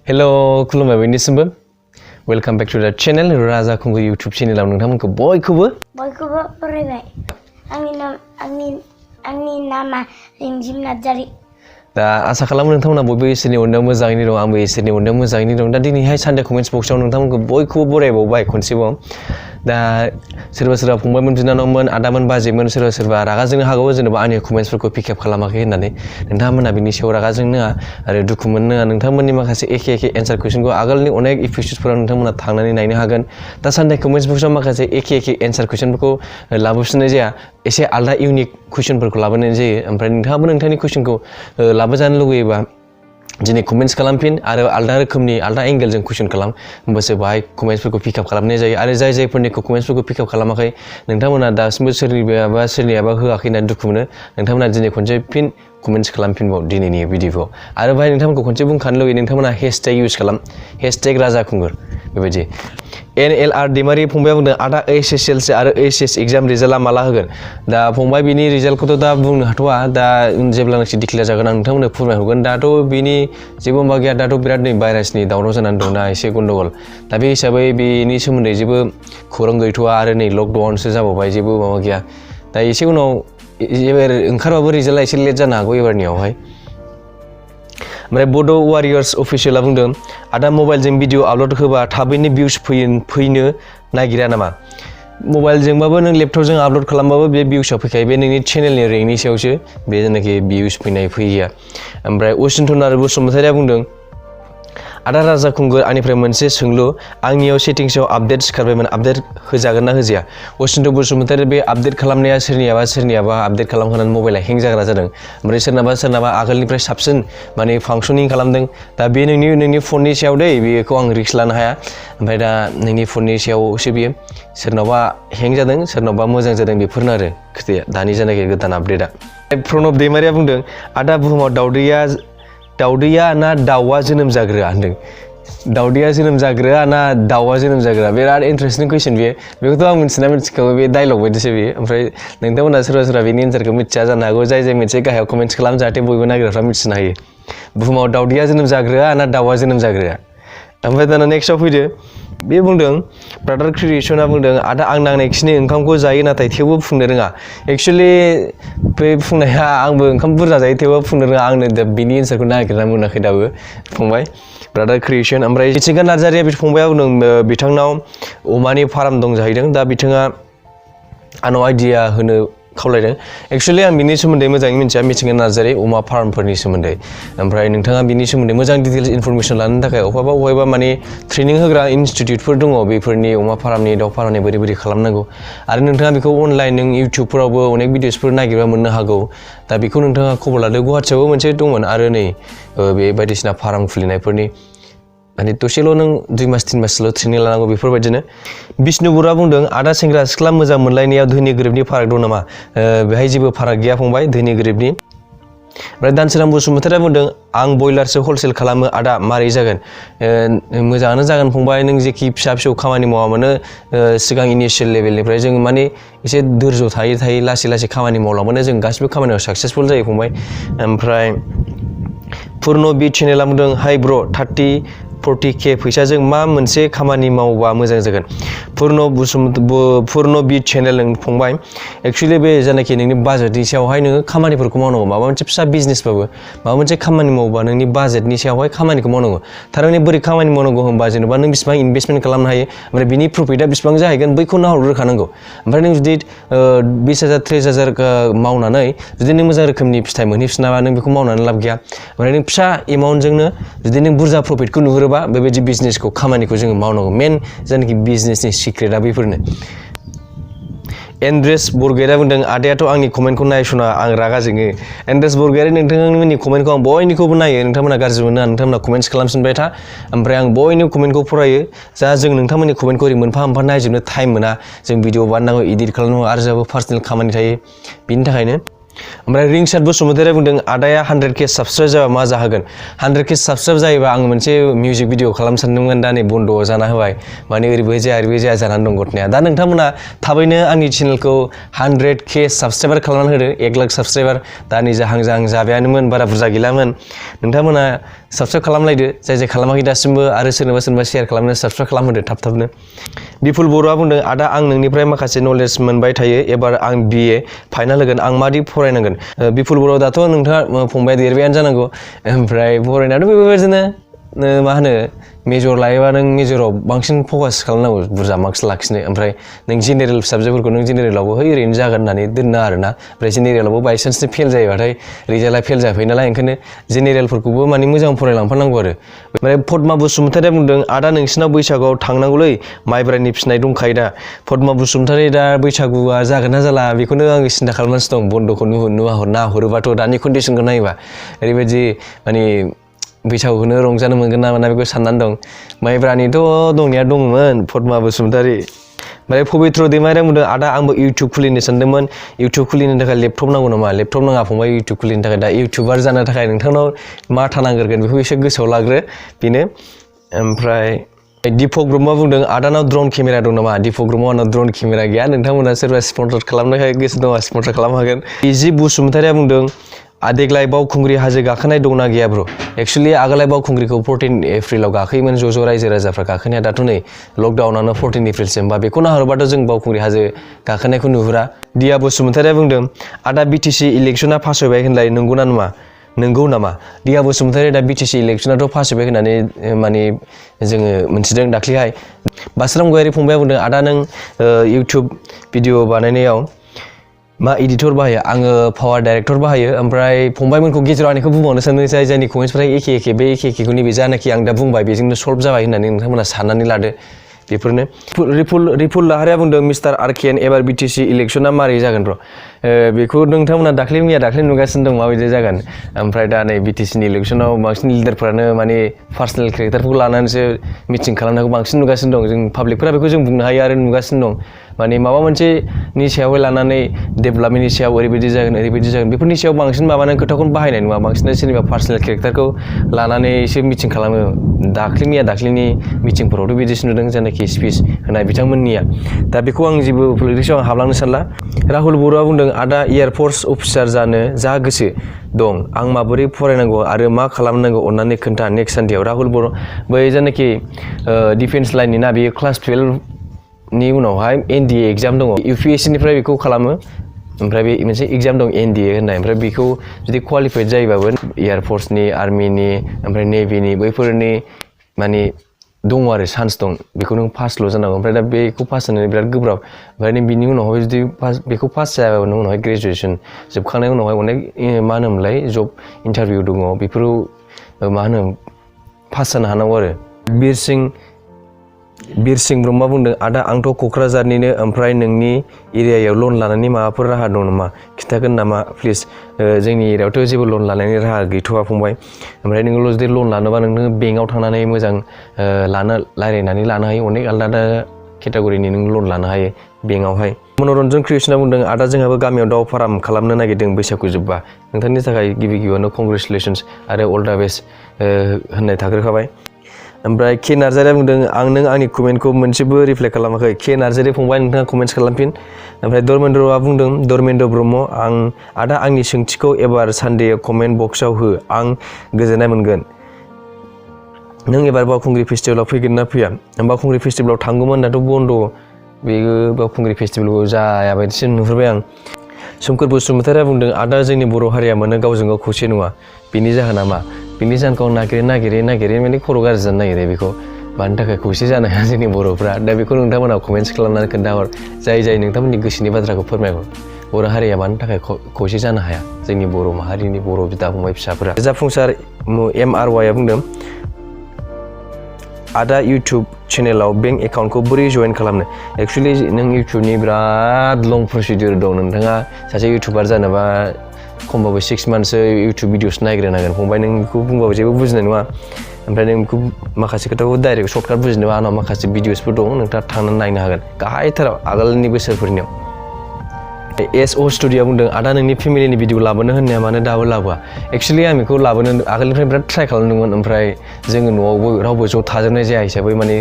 Hello, खुलुमबाय बयनिसिमबो welcome back to द channel राजा खुंगु यूट्यूब चैनेलाव नोंथांमोनखौ बयखौबो बरायबाय आंनि नामा रिमजिम नार्जारि दा आसा खालामो नोंथांमोना बयबो इसोरनि अननायाव मोजाङैनो दं आंबो इसोरनि अननायाव मोजाङैनो दं दा दिनैहाय सानडे कमेन्ट्स बक्सआव नोंथांमोनखौ बयखौबो बरायबावबाय खनसेबाव दा सोरबा फंबायमोन बिनानावमोन आदामोन बाजैमोन सोरबा रागा जोंनो हागौ जेनेबा आंनि कमेन्ट्सफोरखौ पिकआप खालामाखै होननानै नोंथांमोना बिनि सायाव रागा जोंनो आरो दुखु मोननो नोंथांमोननि माखासे एखे एन्सार कुइसनखौ आगोलनि अनेक एपिसोडफोराव नोंथांमोना थांनानै नायनो हागोन दा सानडे कमेन्ट्स बक्सआव माखासे एखे एन्सार कुइसनफोरखौ लाबोफिननाय जाया एसे आलदा इउनिक कुइसनफोरखौ लाबोनाय जायो ओमफ्राय नोंथाङाबो नोंथांनि कुइसनखौ लाबोजानो लुगैयोबा दिनै कमेन्ट्स खालामफिन आरो आलदा रोखोमनि आलदा एंगेलजों कुइसन खालाम होमबासो बाहाय कमेन्ट्सफोरखौ पिकआप खालामनाय जायो आरो जायफोरनिखौ कमेन्ट्सफोरखौ पिकआप खालामाखै नोंथांमोना दासिमबो सोरनियाबा होआखै होननानै दुखु मोनो नोंथांमोना दिनै खनसे फिन कमेन्ट्स खालामफिनबाव दिनैनि भिडिअ'खौ आरो बाहाय नोंथांमोनखौ खनसे बुंखानो लुगैयो नोंथांमोना हेशटेग इउज खालाम हेशटेग राजा खुंगुर बेबायदि NLR दैमारि फंबाया बुंदों आदा HSLC आरो HS एग्जाम रिजाल्टआ माला होगोन दा फंबाय बिनि रिजाल्टखौथ' दा बुंनो हाथ'वा दा जेब्लानाखि डिक्लेयार जागोन आं नोंथांमोननो फोरमायहरगोन दाथ' बिनि जेबो माबा गैया दाथ' बिराद नै भाइरासनि दावराव जानानै दंना एसे गन्डगल दा बे हिसाबै बेनि सोमोन्दै जेबो खौरां गैथ'वा आरो नै लकडाउनसो जाबावबाय जेबो माबा गैया दा एसे उनाव एबार ओंखारबाबो रिजाल्टआ एसे लेट जानो हागौ एबारनियावहाय ओमफ्राय बड' वारियर्स अफिसियेला बुंदों आदा मबाइलजों भिडिअ आपल'ड होबा थाबैनो भिउस फैनो नागिरा नामा मबाइलजोंबाबो नों लेपटपजों आपल'ड खालामबाबो बे भिउसआ फैखायो बे नोंनि चेनेलनि रेंकनि सायावसो बे जेनाखि भिउस फैया ओमफ्राय वशिंटन आरो बसुमतारिया बुंदों आदा राजा खुंगुर आंनिफ्राय मोनसे सोंलु आंनियाव सेटिंसआव आपडेट सिखारबायमोन आपडेट होजागोन ना होजाया वशिंटन बसुमतारि बे आपडेट खालामनाया सोरनियाबा आपडेट खालामखानानै मबाइला हें जाग्रा जादों ओमफ्राय सोरनाबा आगोलनिफ्राय साबसिन माने फांसनिं खालामदों दा बे नोंनि फननि सायाव दै बेखौ आं रिस्क लानो हाया ओमफ्राय दा नोंनि फननि सायावसो बियो सोरनावबा हें जादों सोरनावबा मोजां जादों बेफोरनो आरो खोथाया दानि जानाखि गोदान आपडेटआ प्रणब दैमारिया बुंदों आदा बुहुमाव दाउदैया ना दाउआ जोनोम जाग्रोआ होनदों दाउदैया जोनोम जाग्रोआ ना दाउआ जोनोम जाग्रोआ बिराद इन्टारेस्टिं कुइसन बेखौथ' आं मिथिखागौ बे डायलग बायदिसो बेयो ओमफ्राय नोंथांमोना सोरबा बेनि एन्सारखौ मिथिया जानो हागौ जाय मोनसे गाहायाव कमेन्ट्स खालाम जाहाथे बयबो नागिरग्राफ्रा मिथिनो हायो बुहुमाव दाउदैया जोनोम जाग्रोआ ना दाउआ जोनोम जाग्रोआ ओमफ्राय दाना नेक्स्टआव फैदो बे बुंदों ब्रादार क्रिएसना बुंदों आदा आं नांनायखिनि ओंखामखौ जायो नाथाय थेवबो फुंनो रोङा एक्सुवेलि बे फुंनाया आंबो ओंखाम बुरजा जायो थेवबो फुंनो रोङा आंनो बिनि एन्सारखौ नागिरना मोनाखै दाबो फंबाय ब्रादार क्रिएसन ओमफ्राय मिथिंगा नार्जारिया फंबाया बुंदों बिथांनाव अमानि फार्म दं जाहैदों दा बिथाङा आंनाव आइडिया होनो खावलायदों एक्सुवेलि आं बिनि सोमोन्दै मोजाङै मिथिया मिथिंगा नार्जारि अमा फार्मफोरनि सोमोन्दै ओमफ्राय नोंथाङा बिनि सोमोन्दै मोजां डिटेल्स इनफरमेसन लानो थाखाय अबहायबा माने ट्रेनिं होग्रा इनस्टिटिउटफोर दङ बेफोरनि अमा फार्मनि दाउ फार्मनि बोरै खालामनांगौ आरो नोंथाङा बेखौ अनलाइन नों इउटिउबफोरावबो अनेक भिडिअसफोर नागिरबा मोननो हागौ दा बेखौ नोंथाङा खबर लादो गुवाहाटियावबो मोनसे दंमोन आरो नै बे बायदिसिना फार्म खुलिनायफोरनि माने दसेल' नों 2 मास 3 मासल' ट्रेनिं लानांगौ बेफोरबायदिनो बिष्णु बर'आ बुंदों आदा सेंग्रा सिख्ला मोजां मोनलायनायाव धोनि गोरिबनि फाराग दं नामा बेहाय जेबो फाराग गैया फंबाय धोनि गोरिबनि ओमफ्राय दानसोरां बसुमतारिया बुंदों आं बयलारसो हलसेल खालामो आदा मारै जागोन मोजाङानो जागोन फंबाय नों जेखि फिसा खामानि मावा मानो सिगां इनिशियेल लेभेलनिफ्राय जों माने एसे धैर्य थायै लासै खामानि मावलांबानो जों गासिबो खामानियाव साक्सेसफुल जायो फंबाय ओमफ्राय पुर्न बि चेनेला बुंदों हाय ब्र 30-40K फैसाजों मा मोनसे खामानि मावोबा मोजां जागोन पुर्न बि चेनेल नों फंबाय एक्सुवेलि बे जानाखि नोंनि बाजेटनि सायावहाय नोङो खामानिफोरखौ मावनांगौ माबा मोनसे फिसा बिजनेसबाबो माबा मोनसे खामानि मावोबा नोंनि बाजेटनि सायावहाय खामानिखौ मावनांगौ थारमाने बोरै खामानि मावनांगौ होनबा जेनेबा नों बेसेबां इनभेस्टमेन्ट खालामनो हायो ओमफ्राय बिनि प्रफिटआ बेसेबां जाहैगोन बैखौ नाहरग्रोखानांगौ ओमफ्राय नों जुदि 20,000 30,000 मावनानै जुदि नों मोजां रोखोमनि फिथाइ मोनहैफिनाबा नों बेखौ मावनानै लाब गैया ओमफ्राय नों फिसा एमाउन्टजोंनो जुदि नों बुरजा प्रफिटखौ नुहुरोबा बेबायदि बिजनेसखौ खामानिखौ जोङो मावनांगौ मेन जायनाखि बिजनेसनि सिक्रेटआ बेफोरनो एन्ड्रेस बरगयारिया बुंदों आदायाथ' आंनि कमेन्टखौ नायसना आं रागा जोङो एन्ड्रेस बरगयारि नोंथांमोननि कमेन्टखौ आं बयनिखौबो नायो नोंथांमोना गाज्रि मोना नोंथांमोना कमेन्ट्स खालामफिनबाय था ओमफ्राय आं बयनिबो कमेन्टखौ फरायो जा जों नोंथांमोननि कमेन्टखौ ओरै मोनफा नायजोबनो टाइम मोना जों भिडिअ बानायनांगौ इडिट खालामनांगौ आरो जोंहाबो पार्सनेल खामानि थायो बिनि थाखायनो ओमफ्राय रिंसार्ट बसुमतारी बुंदों आदाया 100k साबस्क्राइब जाबा मा जाहोगोन 100k साबस्क्राइब जायोबा आं मोनसे मिउजिक भिडिअ खालामनो सानदोंमोन दा नै बन्द जाना होबाय माने ओरैबो जाया जानानै दं गथनाया दा नोंथांमोना थाबैनो आंनि चेनेलखौ 100k साबस्क्राइबार खालामनानै होदो 1 लाख साबस्क्राइबार दा नै जाहां जाबायानोमोन बारा बुरजा गैलामोन नोंथांमोना साबस्क्राइब खालामलायदो जाय खालामाखै दासिमबो आरो सोरनोबा शेयार खालामनो साबस्क्राइब खालामहोदो थाबनो बिपुल बर'आ बुंदों आदा आं नोंनिफ्राय माखासे नलेज मोनबाय थायो एबार आं BA फाइनाल होगोन आं मादि फरायनांगोन बिपुल बर' दाथ' नोंथाङा फंबाया देरबायानो जानांगौ ओमफ्राय फरायनायाथ' बेबायदिनो मा होनो मेजर लायोबा नों मेजराव बांसिन फकास खालामनांगौ बुरजा मार्क्स लाखिनो ओमफ्राय नों जेनेरेल साबजेक्टफोरखौ नों जेनेरेलावबो ओरैनो जागोन होननानै दोननो आरोना ओमफ्राय जेनेरेलावबो बायसान्सनि फेल जायोबाथाय रिजाल्टआ फेल जाफैयो नालाय ओंखायनो जेनेरेलफोरखौबो माने मोजां फरायलांफानांगौ आरो ओमफ्राय पद्मा बसुमतारिया बुंदों आदा नोंसिनाव बैसागुआव थांनांगौलै माइब्रानि फिनाय दंखायो दा पद्मा बसुमतारी दा बैसागुआ जागोन ना जाला बेखौनो आङो सिन्था खालामनानैसो दं बन्द'खौ नाहरोबाथ' दानि कन्डिसनखौ नायोबा ओरैबायदि माने बैसागुखौनो रंजानो मोनगोन ना मोना बेखौ साननानै दं माइब्रानिथ' दंनाया दंमोन पद्मा बसुमतारी ओमफ्राय पबित्र दैमारिया बुंदों आदा आंबो इउटुब खुलिनो सानदोंमोन इउटुब खुलिनो थाखाय लेपटप नांगौ नामा लेपटप नाङा फंबाय इउटुब खुलिनो थाखाय दा इउटुबार जानो थाखाय नोंथांनाव मा थानांगोरगोन बेखौ एसे गोसोआव लाग्रो बेनो ओमफ्राय दिपक ब्रह्मआ बुंदों आदानाव ड्रन केमेरा दं नामा दिपक ब्रह्मआ आंनाव ड्रन केमेरा गैया नोंथांमोना सोरबा स्पन्सर खालामनो गोसो दंबा स्पन्सर खालामनो हागोन इजि बसुमतारिया बुंदों देग्लाय बावखुंग्रि हाजो गाखोनाय दंना गैया ब्र एक्सुवेलि आगोलाय बावखुंग्रिखौ 14 एप्रिलाव गाखोयोमोन ज' रायजो राजाफ्रा गाखोनाया दाथ' नै लकडाउनानो 14 एप्रिलसिम बा बेखौ नाहरबाथ' जों बावखुंग्रि हाजो गाखोनायखौ नुहुरा दिया बसुमतारिया बुंदों आदा BTC इलेक्सना पास होबाय होनलाय नंगौ नामा दिया बसुमतारी दा BTC इलेक्सनाथ' पास होबाय होननानै माने जोङो मोनथिदों दाख्लैहाय बास्राम गयारि फंबाया बुंदों आदा नों इउटुब भिडिअ बानायनायाव मा एडिटर बाहायो आङो पावार डाइरेक्टर बाहायो ओमफ्राय फंबायमोनखौ गेजेराव आंनिखौ बुंबावनो सानदों जायनि कमेन्ट्सफ्रा एखे बे एखेखौ नैबे जानाखि आं दा बुंबाय बेजोंनो सल्भ जाबाय होननानै नोंथांमोना साननानै लादो बेफोरनो रिपुल लाहारिया बुंदों मिस्टार आरकेन एबार BTC इलेक्सना मारै जागोन ब्र बेखौ नोंथांमोना दाख्लै नुगासिनो दं माबायदि जागोन ओमफ्राय दा नै BTCनि इलेक्सनाव बांसिन लिडारफ्रानो माने पार्सनेल केरेक्टारफोरखौ लानानैसो मिटिं खालामनायखौ बांसिन नुगासिनो दं जों पाब्लिकफोरा बेखौ जों बुंनो हायो आरो नुगासिनो दं माने माबा मोनसेनि सायावहाय लानानै डेभेलपमेन्टनि सायाव ओरैबायदि जागोन बेफोरनि सायाव बांसिन माबानानै खोथाखौनो बाहायनाय नङा बांसिन सोरनिबा पार्सनेल केरेक्टारखौ लानानैसो मिटिं खालामो दाख्लैनि मिटिंफोरावथ' बिदिसो नुदों जायनाखि स्पिच होनाय बिथांमोननिया दा बेखौ आं जेबो पलिटिक्सआव आं हाबलांनो सानला राहुल बर'आ बुंदों आदा एयारफर्स अफिसार जानो जा गोसो दं आं माबोरै फरायनांगौ आरो मा खालामनांगौ अन्नानै खोन्था नेक्स्ट सानडेआव राहुल बर' बै जायनाखि डिफेन्स लाइननि ना बेयो क्लास 12 नि उनावहाय NDA एग्जाम दङ UPSC निफ्राय बेखौ खालामो ओमफ्राय बे मोनसे एग्जाम दं NDA होननाय ओमफ्राय बेखौ जुदि क्वालिफाइड जायोबाबो एयारफर्सनि आर्मिनि ओमफ्राय नेभिनि बैफोरनि माने दङ आरो चान्स दं बेखौ नों पासल' जानांगौ ओमफ्राय दा बेखौ पास जानानै बिराद गोब्राब ओमफ्राय नों बिनि उनावहाय जुदि बेखौ पास जायाबाबो नों उनावहाय ग्रेजुवेसन जोबखांनायनि उनावहाय अनेक मा होनोमोनलाय जब इन्टारभिउ दङ बेफोराव मा होनो पास जानो हानांगौ आरो बिरसिं ब्रह्मआ बुंदों आदा आंथ' क'क्राझारनिनो ओमफ्राय नोंनि एरियायाव लन लानायनि माबाफोर राहा दं नामा खिन्थागोन नामा प्लिज जोंनि एरियायावथ' जेबो लन लानायनि राहा गैथ'वा फंबाय ओमफ्राय नोङो जुदि लन लानोबा नोङो बेंकआव थांनानै मोजां रायलायनानै लानो हायो अनेक आलादा केटागरिनि नों लन लानो हायो बेंकआवहाय मनरन्जन क्रिस्ना बुंदों आदा जोंहाबो गामियाव दाउ फार्म खालामनो नागिरदों बैसागु जोब्बा नोंथांनि थाखाय गिबियावनो कंग्रेचुलेसन्स आरो अल दा बेस्ट होननाय थाग्रोखाबाय ओमफ्राय के नार्जारिया बुंदों आंनि कमेन्टखौ मोनसेबो रिप्लाइ खालामाखै के नार्जारि फंबाय नोंथाङा कमेन्ट्स खालामफिन ओमफ्राय धर्मेन्द्रआ बुंदों धर्मेन्द्र ब्रह्म आदा आंनि सोंथिखौ एबार सानडे कमेन्ट बक्सआव हो आं गोजोननाय मोनगोन नों एबार बावखुंग्रि फेस्टिभेलाव फैगोन ना फैया बावखुंग्रि फेस्टिभेलाव थांगौमोन दाथ' बन्द बेयो बावखुंग्रि फेस्टिभेलखौ जायाबायदिसो नुहुरबाय आं सोमखोर बसुमतारिया बुंदों आदा जोंनि बर' हारिया मानो गावजों गाव खौसे नङा बेनि जाहोना मा बिनि जाहोनखौ नागिरै माने खर' गाज्रि जानो नागिरो बेखौ मानि थाखाय खौसे जानो हाया जोंनि बर'फ्रा दा बेखौ नोंथांमोना कमेन्ट्स खालामनानै खोन्थाहर जाय नोंथांमोननि गोसोनि बाथ्राखौ फोरमायहर बर' हारिया मानि थाखाय खौसे जानो हाया जोंनि बर' माहारिनि बर' बिदा फंबाय फिसाफोरा जाफुंसार MRY आ बुंदों आदा इउटुब चेनेलाव बेंक एकाउन्टखौ बोरै जइन खालामनो एक्सुवेलि नों इउटुबनि बिराद लं प्रसिडिउर दं नोंथाङा सासे इउटुबार जानोबा खमबाबो 6 मान्थसो इउटुब भिडिअस नायग्रोनांगोन फंबाय नों बेखौ बुंबाबो जेबो बुजिनाय नङा ओमफ्राय नों बेखौ माखासे खोथाखौ डाइरेक्ट सर्टकाट बुजिनोबा आंनाव माखासे भिडिअसफोर दं नोंथाङा थांनानै नायनो हागोन गाहायथाराव आगोलनि बोसोरफोरनियाव SO स्टुडिय'आ बुंदों आदा नोंनि फेमिलिनि भिडिअ लाबोनो होननाया मानो दाबो लाबोआ एक्चुअलि आं बेखौ लाबोनो आगोलनिफ्राय बिराद ट्राइ खालामदोंमोन ओमफ्राय जोङो न'आवबो रावबो ज' थाजोबनाय जाया हिसाबै माने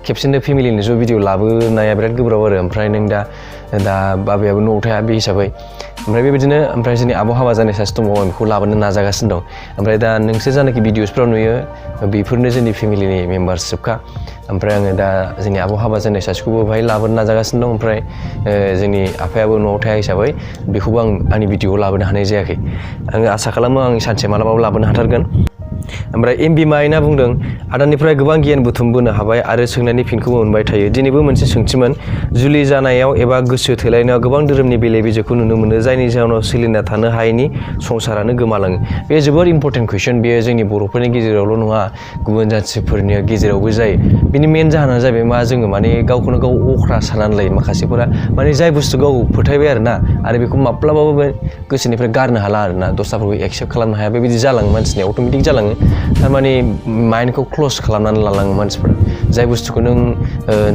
खेबसेनो फेमिलिनि ज' भिडिअ लाबोनाया बिराद गोब्राब आरो ओमफ्राय नों दा बाबायाबो न'आव थाया बे हिसाबै ओमफ्राय बेबायदिनो ओमफ्राय जोंनि आब' हाबा जानाय सासे दङ आं बेखौ लाबोनो नाजागासिनो दं ओमफ्राय दा नोंसोर जानाखि भिडिअसफ्राव नुयो बेफोरनो जोंनि फेमिलिनि मेम्बार्स जोबखा ओमफ्राय आङो दा जोंनि आब' हाबा जानाय सासेखौबो बाहाय लाबोनो नाजागासिनो दं ओमफ्राय जोंनि आफायाबो न'आव थाया हिसाबै बेखौबो आंनि भिडिअआव लाबोनो हानाय जायाखै आङो आसा खालामो आं सानसे मालाबाबो लाबोनो हाथारगोन ओमफ्राय एमबि माइना बुंदों आदानिफ्राय गोबां गियान बुथुमबोनो हाबाय आरो सोंनायनि फिनखौबो मोनबाय थायो दिनैबो मोनसे सोंथिमोन जुलि जानायाव एबा गोसो थोलायनायाव गोबां धोरोमनि बेले बेजेखौ नुनो मोनो जायनि जाहोनाव सोलिना थानो हायैनि संसारानो गोमालाङो बे जोबोर इम्परटेन्ट कुइसन बेयो जोंनि बर'फोरनि गेजेरावल' नङा गुबुन जाथिफोरनि गेजेरावबो जायो बिनि मेन जाहोना जाबाय मा जोङो माने गावखौनो गाव अख्रा साननानै लायो माखासेफोरा माने जाय बुस्थु गाव फोथायबाय आरोना आरो बेखौ माब्लाबाबो गोसोनिफ्राय गारनो हाला आरोना दस्राफोरखौ एक्सेप्ट खालामनो हाया बेबायदि जालाङो मानसिनि अट'मेटिक जालाङो थारमाने माइन्डखौ क्ल'ज खालामनानै लालाङो मानसिफोरा जाय बुस्थुखौ नों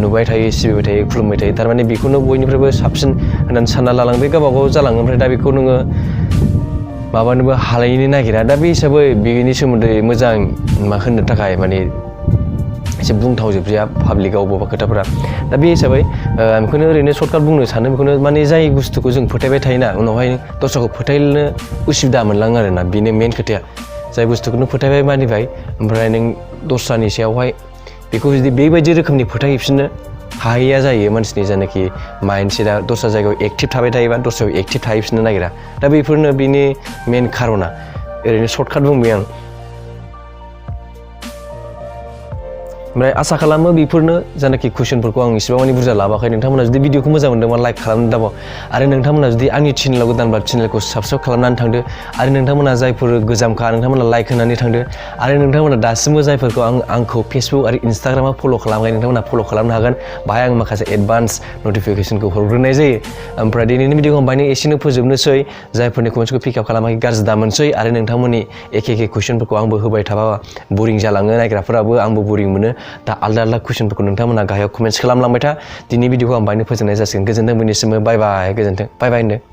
नुबाय थायो सिबिबाय थायो खुलुमबाय थायो थारमाने बेखौनो बयनिफ्रायबो साबसिन होननानै सानना लालाङो बे गावबागाव जालाङो ओमफ्राय दा बेखौ नोङो माबानोबो हालायनो नागिरा दा बे हिसाबै बेनि सोमोन्दै मोजां मा होननो थाखाय माने एसे बुंथावजोबजाया पाब्लिकआव बबेबा खोथाफोरा दा बे हिसाबै आं बेखौनो ओरैनो सर्टकाट बुंनो सानो बेखौनो माने जाय बुस्थुखौ जों फोथायबाय थायोना उनावहाय दस्राखौ फोथायनो उसुबिदा मोनलाङो आरोना बेनो मेन खोथाया जाय बुस्थुखौ नों फोथायबाय मानिबाय ओमफ्राय नों दस्रानि सायावहाय बेखौ जुदि बेबायदि रोखोमनि फोथायहैफिननो हाहैया जायो मानसिनि जायनाखि माइन्डसेटआ दस्रा जायगायाव एक्टिभ थाबाय थायोबा दस्रायाव एक्टिभ थाहैफिननो नागिरा दा बेफोरनो बेनि मेन खार'ना ओरैनो सर्टकाट बुंबाय आं ओमफ्राय आसा खालामो बेफोरनो जायनाखि कुइसनफोरखौ आं इसेबां मानि बुरजा लाबाखै नोंथांमोना जुदि भिडिअखौ मोजां मोनदोंबा लाइक खालामनो दाबाव आरो नोंथांमोना जुदि आंनि चेनेलाव गोदानबा चेनेलखौ साबस्क्राइब खालामनानै थांदो आरो नोंथांमोना जायफोर गोजामखा नोंथांमोना लाइक होनानै थांदो आरो नोंथांमोना दासिमबो जायफोरखौ आंखौ फेसबुक आरो इन्सटाग्रामाव फल' खालामाखै नोंथांमोना फल' खालामनो हागोन बाहाय आं माखासे एडभान्स नटिफिकेसनखौ हरग्रोनाय जायो ओमफ्राय दिनैनि भिडिअखौ आं बाहायनो एसेनो फोजोबनोसै जायफोरनि कमेन्ट्सखौ पिकआप खालामाखै गाज्रि दा मोनसै आरो नोंथांमोननि एखे कुइसनफोरखौ आंबो होबाय थाबा बरिं जालाङो नायग्राफोराबो आंबो बरिं मोनो दा आलदा कुइसनफोरखौ नोंथांमोना गाहायाव कमेन्ट्स खालामलांबाय था दिनै भिडिअखौ आं बाहायनो फोजोबनाय जासिगोन गोजोन्थों बयनिसिमबो बाय बाय गोजोन्थों बाय बाय होनदो